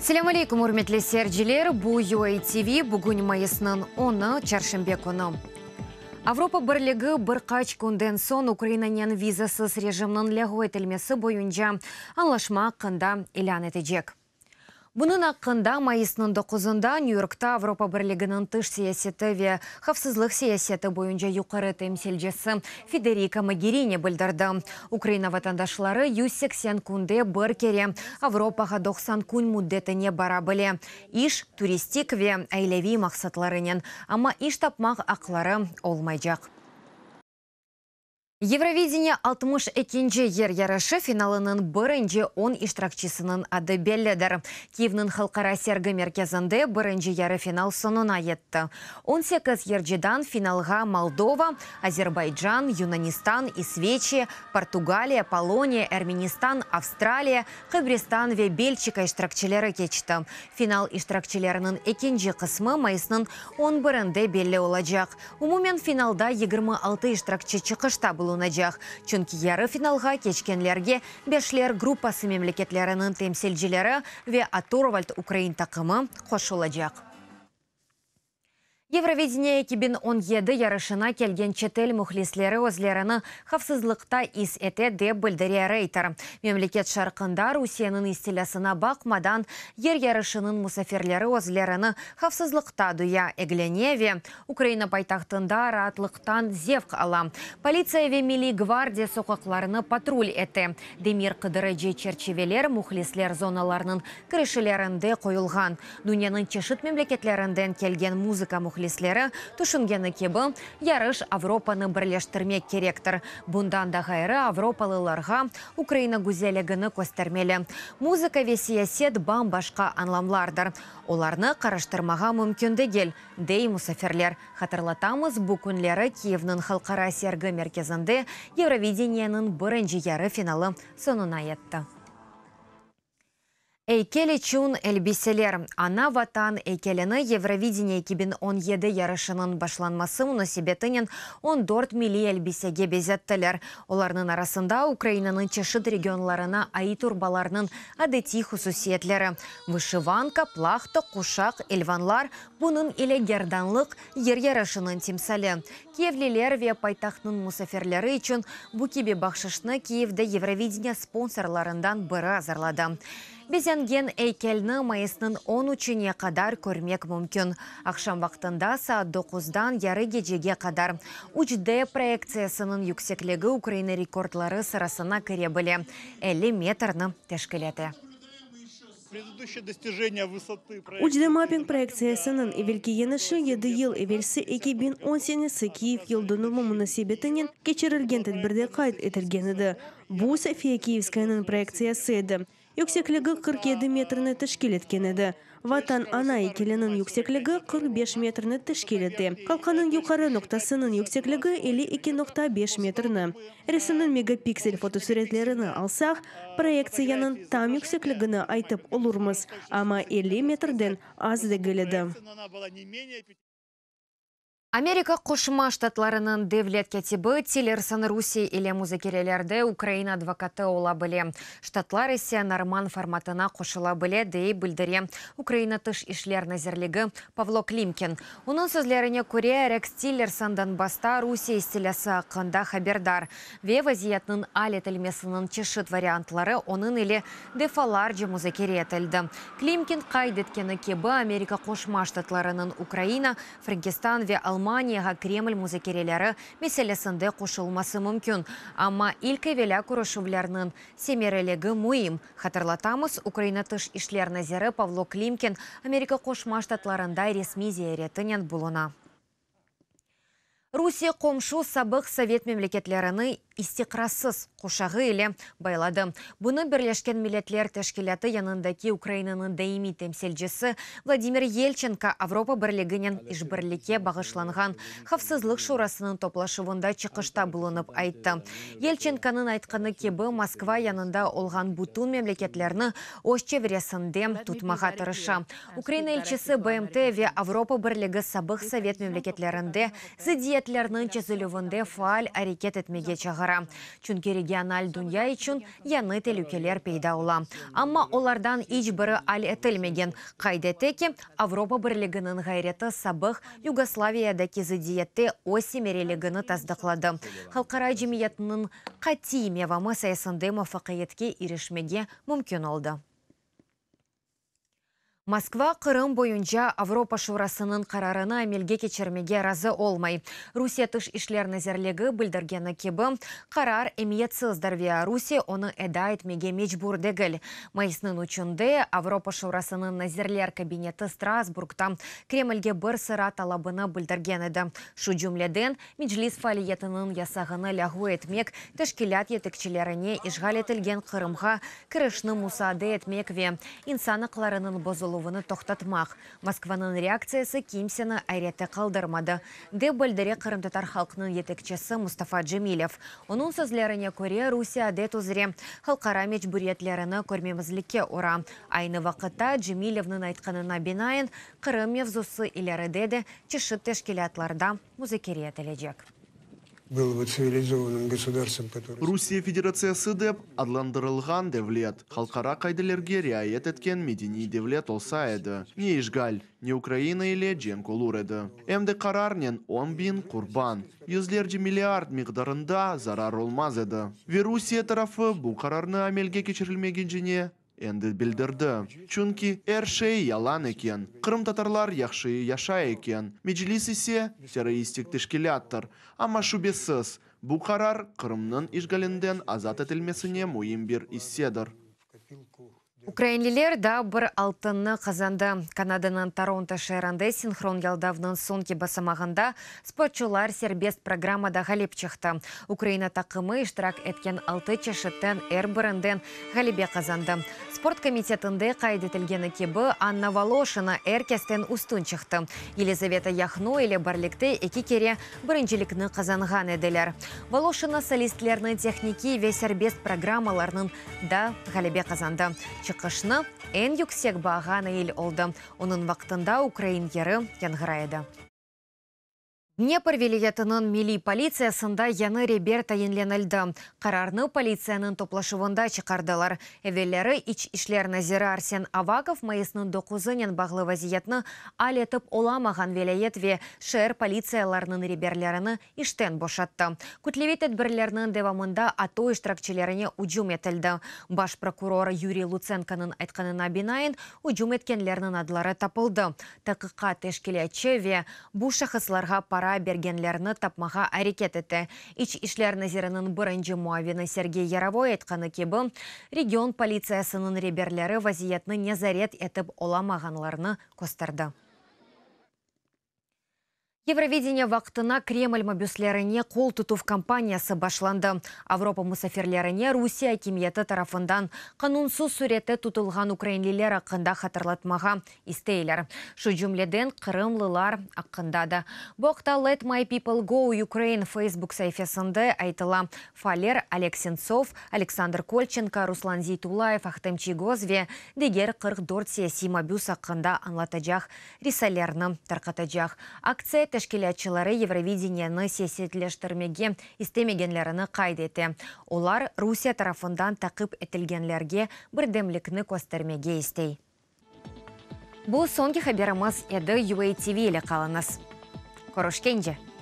Selâm aleyküm, ürmetli seyirciler! Bu UA TV, bugün mayısnıñ onı, çarşenbe künü. Avropa Birligi bir qaç künden soñ Ukrainanen vizasız rejimniñ lâğu etilmesi boyunca añlaşma aqqında ilân etecek. Bunıñ aqqında mayısnıñ doquzında Nyü-Yorkta Avropa Birliginiñ tış siyaseti ve havfsızlıq siyaseti boyunca yuqarı temsilcisi Federika Mogerini bildirdi. Ukraina vatandaşları 180 künde bir kere Avropağa 90 kün müddetine bara bile, iş, turistik ve aileviy maqsatlarınen, amma iş tapmaq aqları olmaycaq. Yevrovideniye 62-nci yır yarışı finalınıñ birinci on iştirakçisiniñ adı bellidir. Kyivniñ Halqara sergi merkezinde birinci yarı final soñuna yetti. 18 yırcıdan finalğa Moldova, Azerbaycan, Yunanistan, İsveçiya, Portugaliya, Poloniya, Ermenistan, Avstraliya, Qıbristan ve Belçika iştirakçileri keçti. Final iştirakçileriniñ ekinci qısmı mayısnıñ on birinde belli olacaq. Umumen finalda 26 iştirakçi çıqışta bulunacaq, çünki yarı finalğa keçkenlerge Beşler gruppası memleketleriniñ temsilcileri ve Atorvald ukrain taqımı qoşulacaq. Yevrovideniye 2017 yarışına kelgen çetel mühlisleri özlerini havfsızlıqta is ete, dep bildire Reyter. Memleket şarqında Rusiyeniñ istilâsına baqmadan, yır yarışınıñ musafirleri özlerini havfsızlıqta duya, eglene ve Ukraina paytahtında raatlıqtan zevq ala. Politsiya ve Milliy gvardiya soqaqlarnı patrul ete. Demir qıdırıcı çerçiveler mühlisler zonalarınıñ kirişilerinde qoyulğan. Dünyanıñ çeşit memleketlerinden kelgen muzıka mühlisleri tüşüngeni kibi, yarış Avropanı birleştirmek kerektir. Bundan da ğayrı, avropalılarğa Ukraina güzelligini köstermeli. Muzıka ve siyaset bam-başqa añlamlardır. Olarnı qarıştırmağa mümkün degil, dey musafirler. Hatırlatamız, bu künleri Kiyevniñ Halqara sergi merkezinde Yevrovideniyeniñ birinci yarı finalı soñuna yetti. Eykel içün elbiseler. Ana Vatan eykelini Yevrovideniye 2017 yarışınıñ başlanması munasebetinen 14 milliy elbisege bezettiler. Olarnıñ arasında Ukrainanıñ çeşit regionlarına ait urbalarnıñ adetiy hususiyetleri, vışivanka, plahta, quşaq, elvanlar, bunıñ ile gerdanlıq, yır yarışınıñ timsali. Kiyevliler ve paytahtnıñ musafirleri içün bu kibi bahşışnı Kiyevde Yevrovideniye sponsorlarından biri azırladı. Bezengen eykelni mayısnıñ on üçüne qadar körmek mümkün, aqşam vaqtında saat doquzdan yarı gecege qadar. Üç D proyektsiyasınıñ yüksekligi Ukraina rekordları sırasına kire bile, 50 metrni teşkil ete. Üç D mapping proyektsiyasınıñ evelki yeñişi yedi yıl evelsi, 2010 senesi Kiyev yıldönümi munasebetinen keçirilgen tedbirde qayd etilgen edi. Bu, Sofiya Kiyevskayanıñ proyektsiyası edi. Yüksekligi 47 metrni teşkil etken edi. Vatan Ana eykeliniñ yüksekligi 45 metrni teşkil ete. Qalqannıñ yuqarı noqtasınıñ yüksekligi 52,5 metrni. Resimniñ megapiksel fotosüretlerini alsaq, proyektsiyanıñ tam yüksekligini aytıp olurmız, amma 50 metrden az degil edi. Amerika Qoşma Ştatlarınıñ devlet kâtibi Tillerson Rusiye ile muzakerelerde Ukraina advokatı ola bile, Ştatlar ise norman formatına qoşula bile, dey bildire Ukraina Tış işler nazirligi Pavlo Klimkin. Onıñ sözlerine köre, Reks Tillerson Donbassta Rusiye istilâsı aqqında haberdar ve vaziyetniñ al etilmesiniñ çeşit variantları onıñ ile defalarca muzakere etildi. Klimkin qayd etkeni kibi, Amerika Qoşma Ştatlarınıñ Ukraina, Frenkistan ve Almaniyağa Kreml muzakereleri meselesinde qoşulması mümkün, amma ilk evelâ körüşüvlerniñ semereligi müim. Hatırlatamız, Ukraina Tış işler naziri Pavlo Klimkin Amerika Qoşma Ştatlarında resmiy ziyaretinen buluna. Rusiye qomşu sabıq sovet memleketlerini istiqrarsız quşağı ile bayladı. Bunı Birleşken Milletler Teşkilâtı yanındaki Ukrainanıñ daimiy temsilcisi Vladimir Yelçenko Avropa Birliginen işbirlikke bağışlanğan Havfsızlıq Şurasınıñ toplaşuvında çıqışta bulunıp ayttı. Yelçenkonıñ aytqanı kibi, Moskva yanında olğan bütün memleketlerni öz çevresinde tutmağa tırışa. Ukraina elçisi BMT ve Avropa Birligi sabıq sovet memleketlerinde zıddiyetlerni. zıddiyetlerniñ çezilüvinde faal areket etmege çağıra, çünki regional dünya içün yañı telükeler peyda ola, amma olardan iç biri al etilmegen, qayd ete ki, Avropa Birliginiñ ğayreti sabıq Yugoslaviyadaki zıddiyette öz semereligini tasdıqladı, halqara cemiyetniñ qatiy mevamı sayesinde muvafaqiyetke irişmege mümkün oldı. Moskva Qırım boyunca Avropa Şurasınıñ qararını amelge keçirmege razı olmay. Rusiye Tış işler nazirligi bildirgeni kibi, qarar emiyetsizdir ve Rusiye onı eda etmege mecbur degil. Mayısnıñ üçünde Avropa Şurasınıñ Nazirler Kabineti Strasburgda Kremlge bir sıra talabını bildirgen edi, şu cümleden, Meclis faaliyetiniñ yasağını lâğu etmek, teşkilât yetekçilerine işğal etilgen Qırımğa kirişni musaade etmek ve insan aqlarınıñ bozuluvını toqtatmaq. Moskvanıñ reaktsiyası kimseni ayrette qaldırmadı, dep bildire qırımtatar halqnıñ yetekçisi Mustafa Cemilev. Onıñ sözlerine köre, Rusiye adet üzre halqara mecburiyetlerini körmemizlikke ura. Aynı vaqıtta, Cemilevniñ aytqanına binaen, Qırım mevzusı ileride de çeşit teşkilâtlarda muzakere etilecek. Rusiye Federatsiyası dep adlandırılğan devlet, halqara qaidelerge riayet etken medeniy devlet olsa edi, ne işğal, ne Ukraina ile cenk olur edi. Em de qararnen 10.000 qurban, yüzlerce milliard miqdarında zarar olmaz edi. Ve Rusiye tarafı bu qararnı amelge keçirilmegecine Endi bildirdi. Çünki er şey yalan eken. Qırımtatarlar yahşı yaşay eken. Meclis ise, terroristik teşkilâttır. Amma şübesiz, bu qarar Qırımnıñ işğalinden azat etilmesine müim bir issedir. Ukrainliler daa bir altınnı qazandı. Kanadanıñ Toronto şeerinde sinhron yaldavnıñ soñki basamağında Sportçular serbest programmada ğalip çıqtı. Ukraina taqımı iştirak etken altı çeşitten er birinden ğalebe qazandı. Sport komitetinde qayd etilgeni kibi, Anna Voloşina er kesten üstün çıqtı. Yelizaveta Yahno ile birlikte eki kere birincilikni qazanğan ediler. Voloşina solistlerniñ tehnikiy ve serbest programmalarnıñ da ğalebe qazandı. Çıqışnı eñ yüksek baağa nail oldı. Onıñ vaqtında ukrain yırı yañğıray edi. Dnepr vilâyetiniñ milliy politsiyasında yañı reber tayinlenildi. Qararnı politsiyanıñ toplaşuvında çıqardılar. Evelleri İç işler naziri Arsen Avakov mayısnıñ doquzınen bağlı vaziyetni al etip olamağan vilâyet ve şeer politsiyalarınıñ reberlerini işten boşattı. Kütleviy tedbirlerniñ devamında ATO iştirakçilerine ücüm etildi. Baş prokuror Yuriy Lutsenkonıñ aytqanına binaen, ücüm etkenlerniñ adları tapıldı. Taqiqat teşkilâtçı ve bu şahıslarğa para bergenlerni tapmağa areket ete. İç işler naziriniñ birinci muavini Sergey Yarovoy aytqanı kibi, region politsiyasınıñ reberleri vaziyetni nezaret etip olamağanlarını kösterdi. Yevrovideniye vaqtına Kreml mabüslerine qol tutuv kampaniyası başlandı. Avropa musafirlerine Rusiye akimiyeti tarafından qanunsız sürette tutulğan ukrainliler aqqında hatırlatmağa isteyler. Şu cümleden, qırımlılar aqqında da. Bu aqta Let My People Go Ukraine Facebook saifesinde aytıla. Faaller Oleg Sentsov, Aleksandr Kolçenko, Ruslan Zeytullayev, Ahtem Çiygoz ve diger 44 siyasiy mabüs aqqında añlatacaq risalerni tarqatacaq. Aktsiya teşkilâtçıları Yevrovideniyeni siyasetleştirmege istemegenlerini qayd ete. Olar Rusiye tarafından taqip etilgenlerge birdemlikni köstermege istey. Bu soñki haberimiz edi, UATV ile qalıñız. Körüşkence!